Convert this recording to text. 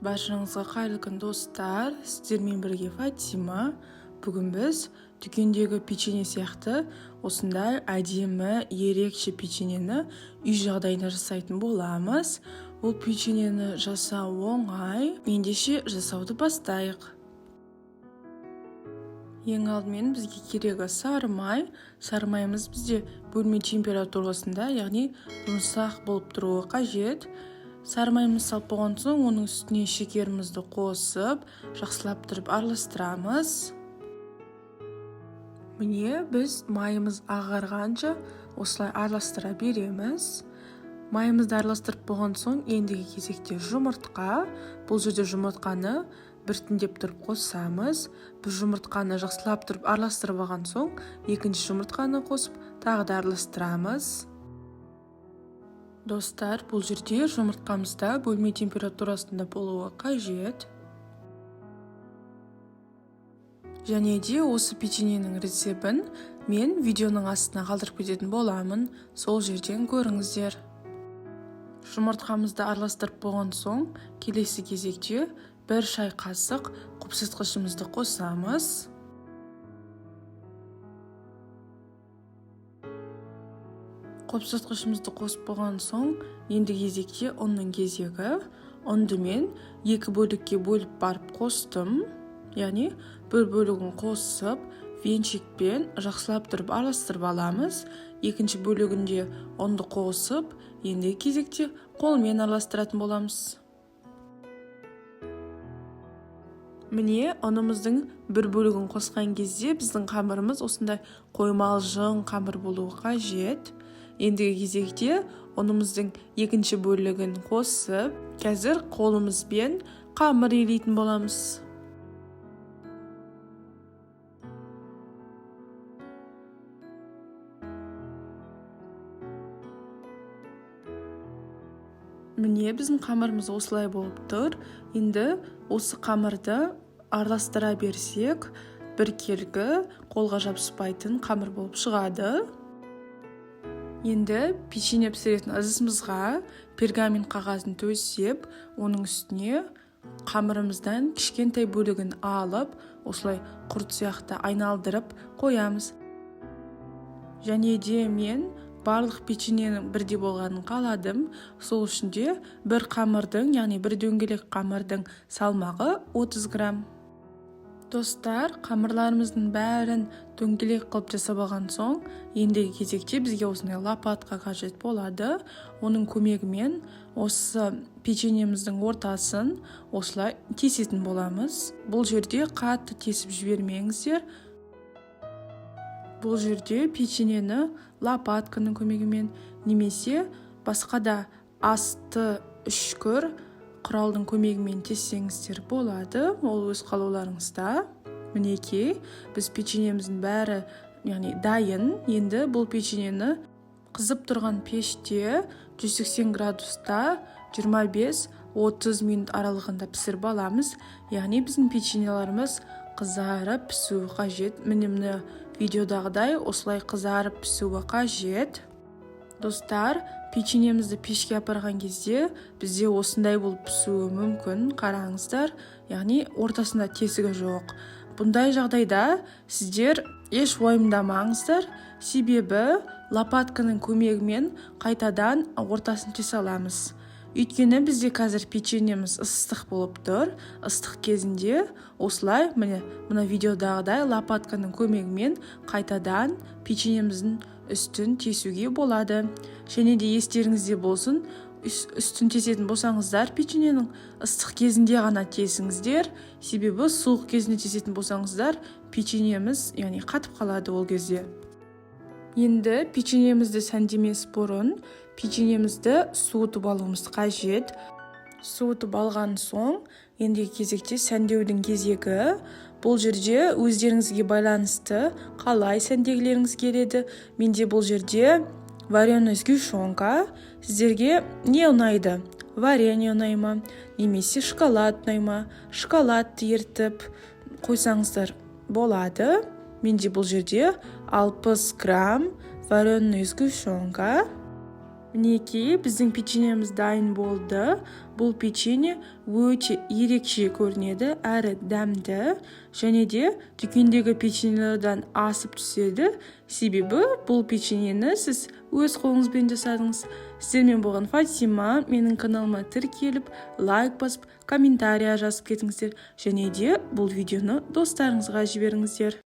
Баршаңызға қайырлы күн, достар! Сіздермен бірге Фатима. Бүгін біз дүкендегі печенье сияқты осындай әдемі, ерекше печеньені үй жағдайында жасайтын боламыз. Бұл печеньені жасау оңай. Ендеше жасауды бастайық. Ең алдымен бізге керегі сары май. Сары майымыз бізде бөлме температурасында, яғни жұмсақ болып тұруы қажет. Сары майымызды салып болған соң, оның үстіне шекерімізді қосып, жақсылап тұрып араластырамыз. Міне, біз майымыз ағарғанша осылай араластыра береміз. Майымызды араластырып болған соң, ендігі кезекте жұмыртқа. Бұл жерде жұмыртқаны біртіндеп тұрып қосамыз. Бір жұмыртқаны жақсылап тұрып араластырып алған соң, екінші жұмыртқаны қосып, тағы да араластырамыз. Достар, бұл жерде жұмыртқамыз да бөлме температурасында болуы қажет. Және де осы печеньенің рецептін мен видеоның астына қалдырып кететін боламын, сол жерден көріңіздер. Жұмыртқамызды араластырып болған соң, келесі кезекте 1 шай қасық қопсытқышымызды қосамыз. Қопсытқышымызды қосып болған соң, енді кезекте ұнның кезегі. Ұнды мен 2 бөлікке бөліп барып қостым. Яғни бір бөлігін қосып, венчикпен жақсылап тұрып араластырып аламыз. Екінші бөлігінде ұнды қосып, енді кезекте қолмен араластыратын боламыз. Міне, ұнымыздың бір бөлігін қосқан кезде біздің қамырымыз осындай қоймалжың қамыр болуы қажет. Ендігі кезекте ұнымыздың екінші бөлігін қосып, қазір қолымызбен қамыр илейтін боламыз. Міне, біздің қамырымыз осылай болып тұр. Енді осы қамырды араластыра берсек, біркелкі қолға жабыспайтын қамыр болып шығады. Енді печенье пісіретін ыдысымызға пергамент қағазын төсеп, оның үстіне қамырымыздан кішкентай бөлігін алып, осылай құрт сияқты айналдырып қоямыз. Және де мен барлық печеньенің бірдей болғанын қаладым. Сол үшін де бір қамырдың, яғни бір дөңгелек қамырдың салмағы 30 грамм. Достар, қамырларымыздың бәрін дөңгелек қылып жасап алған соң, ендігі кезекте бізге осындай лопатка қажет болады. Оның көмегімен осы печеньеміздің ортасын осылай тесетін боламыз. Бұл жерде қатты тесіп жібермеңіздер. Бұл жерде печеньені лопатканың көмегімен немесе басқа да асты үшкір құралдың көмегімен тессеңіздер болады. Ол өз қалауларыңызда. Мінекей, біз печеньеміздің бәрі, яғни дайын. Енді бұл печеньені қызып тұрған пеште 180 градуста 25-30 минут аралығында пісіріп аламыз. Яғни біздің печеньелеріміз қызарып пісуі қажет. Міне, мына видеодағыдай осылай қызарып пісуі қажет. Достар, печеньемізді пешке апарған кезде бізде осындай болып пісуі мүмкін. Қараңыздар, яғни ортасында тесігі жоқ. Бұндай жағдайда сіздер еш уайымдамаңыздар, себебі лопатканың көмегімен қайтадан ортасын тесе аламыз. Өйткені бізде қазір печеньеміз ыстық болып тұр. Ыстық кезінде осылай, міне, мына видеодағыдай лопатканың көмегімен қайтадан печеньеміздің үстін тесуге болады. Және де естеріңізде болсын, үстін тесетін болсаңыздар, печеньенің ыстық кезінде ғана тесіңіздер, себебі суық кезінде тесетін болсаңыздар, печеньеміз, яғни қатып қалады ол кезде. Енді печеньемізді сәндемес бұрын печеньемізді суытып алуымыз қажет. Суытып алған соң, ендігі кезекте сәндеудің кезегі. Бұл жерде өздеріңізге байланысты қалай сәндегілеріңіз келеді. Менде бұл жерде вареная сгущенка. Сіздерге не ұнайды? Варенье ұнай ма? Немесе шоколад ұнай ма? Шоколадты ертіп қойсаңыздар болады. Менде бұл жерде 60 грамм вареная сгущенка. Мінекей, біздің печеньеміз дайын болды. Бұл печенье өте ерекше көрінеді әрі дәмді және де дүкендегі печеньелерден асып түседі, себебі бұл печеньені сіз өз қолыңызбен жасадыңыз. Сіздермен болған Фатима. Менің каналыма тіркеліп, лайк басып, комментария жазып кетіңіздер және де бұл видеоны достарыңызға жіберіңіздер.